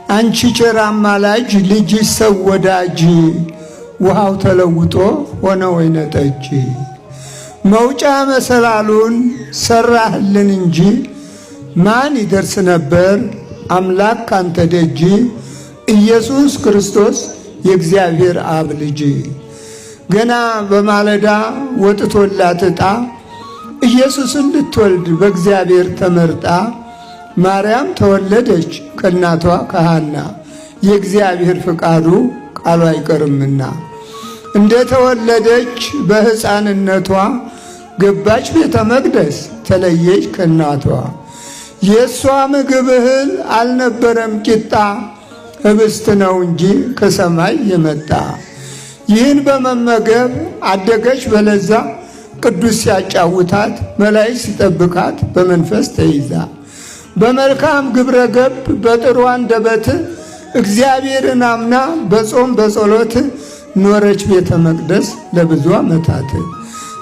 አንቺ ቸር አማላጅ ልጅሽ ሰው ወዳጅ ውሃው ተለውጦ ሆነ ወይነ ጠጅ። መውጫ መሰላሉን ሰራህልን እንጂ ማን ይደርስ ነበር አምላክ ካንተ ደጅ። ኢየሱስ ክርስቶስ የእግዚአብሔር አብ ልጅ። ገና በማለዳ ወጥቶላት ዕጣ ኢየሱስን ልትወልድ በእግዚአብሔር ተመርጣ ማርያም ተወለደች ከእናቷ ከሐና የእግዚአብሔር ፍቃዱ ቃሉ አይቀርምና። እንደ ተወለደች በሕፃንነቷ ገባች ቤተ መቅደስ ተለየች ከእናቷ። የእሷ ምግብ እህል አልነበረም ቂጣ ህብስት ነው እንጂ ከሰማይ የመጣ። ይህን በመመገብ አደገች በለዛ ቅዱስ ሲያጫውታት መላእክት ሲጠብቃት በመንፈስ ተይዛ በመልካም ግብረ ገብ በጥሩ አንደበት እግዚአብሔርን አምና በጾም በጸሎት ኖረች ቤተ መቅደስ ለብዙ ዓመታት።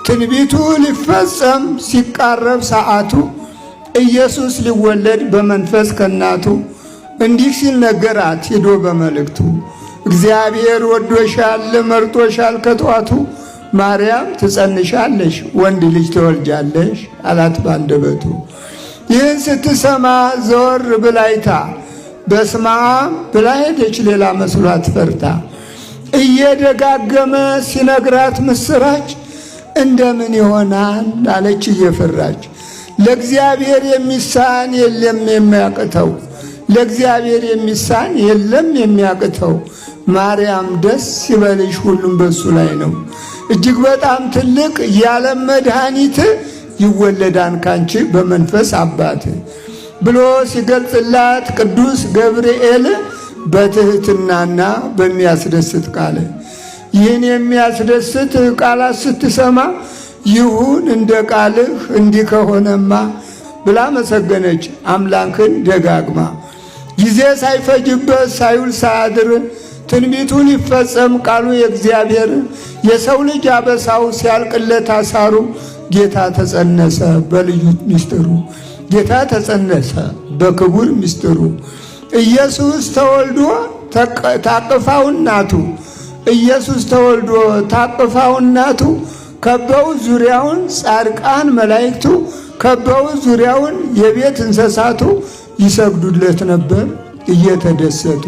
ትንቢቱ ሊፈጸም ሲቃረብ ሰዓቱ ኢየሱስ ሊወለድ በመንፈስ ከናቱ እንዲህ ሲል ነገራት ሂዶ በመልእክቱ እግዚአብሔር ወዶሻል መርጦሻል ከጠዋቱ ማርያም ትጸንሻለሽ ወንድ ልጅ ትወልጃለሽ አላት ባንደበቱ። ይህን ስትሰማ ዘወር ብላይታ በስመ አብ ብላ ሄደች ሌላ መስሏት ፈርታ። እየደጋገመ ሲነግራት ምስራች እንደምን ይሆናል አለች እየፈራች። ለእግዚአብሔር የሚሳን የለም የሚያቅተው፣ ለእግዚአብሔር የሚሳን የለም የሚያቅተው። ማርያም ደስ ይበልሽ፣ ሁሉም በሱ ላይ ነው። እጅግ በጣም ትልቅ የዓለም መድኃኒት ይወለዳን ካንቺ በመንፈስ አባት ብሎ ሲገልጽላት ቅዱስ ገብርኤል በትህትናና በሚያስደስት ቃል ይህን የሚያስደስት ቃላት ስትሰማ ይሁን እንደ ቃልህ እንዲህ ከሆነማ ብላ መሰገነች አምላክን ደጋግማ። ጊዜ ሳይፈጅበት ሳይውል ሳያድር ትንቢቱ ሊፈጸም ቃሉ የእግዚአብሔር የሰው ልጅ አበሳው ሲያልቅለት አሳሩ ጌታ ተጸነሰ በልዩ ምስጢሩ። ጌታ ተጸነሰ በክቡር ምስጢሩ። ኢየሱስ ተወልዶ ታቅፋው እናቱ ኢየሱስ ተወልዶ ታቅፋው እናቱ ከበው ዙሪያውን ጻድቃን መላእክቱ ከበው ዙሪያውን የቤት እንስሳቱ ይሰግዱለት ነበር እየተደሰቱ።